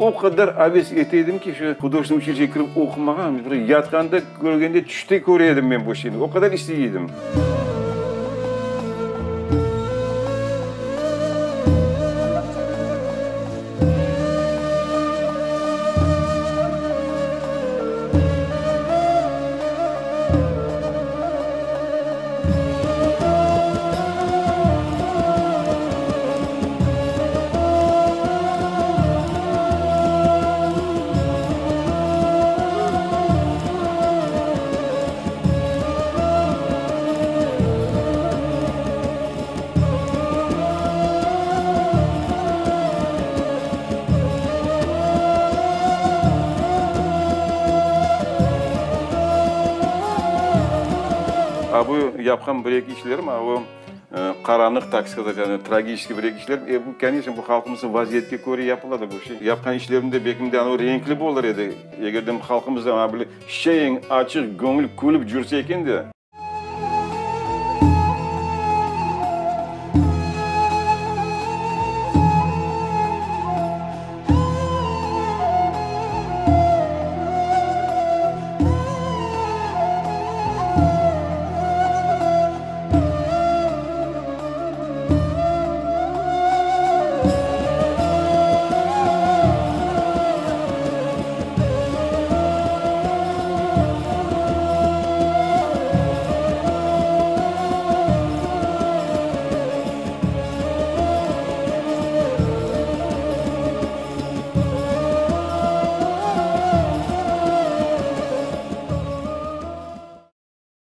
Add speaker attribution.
Speaker 1: O qadar aves ete edim ki, şu hudojestvennoy uçilişege kirip oqumağa, bir yatqanda, körgende, tüşte köre edim men bu şeyni, o qadar istey edim. A bu yapqan bir-eki işlerim, a o qaranlıq, tak skazat, yani tragiçeskiy bir-eki işlerim, e bu, koneçno, bu halqımıznıñ vaziyetke köre yapıla da bu şey. Yapqan işlerim de belkim de anavı renkli bolır edi, eger de halqımız da ana böyle şeñ, açıq, göñül, külip cürse eken de.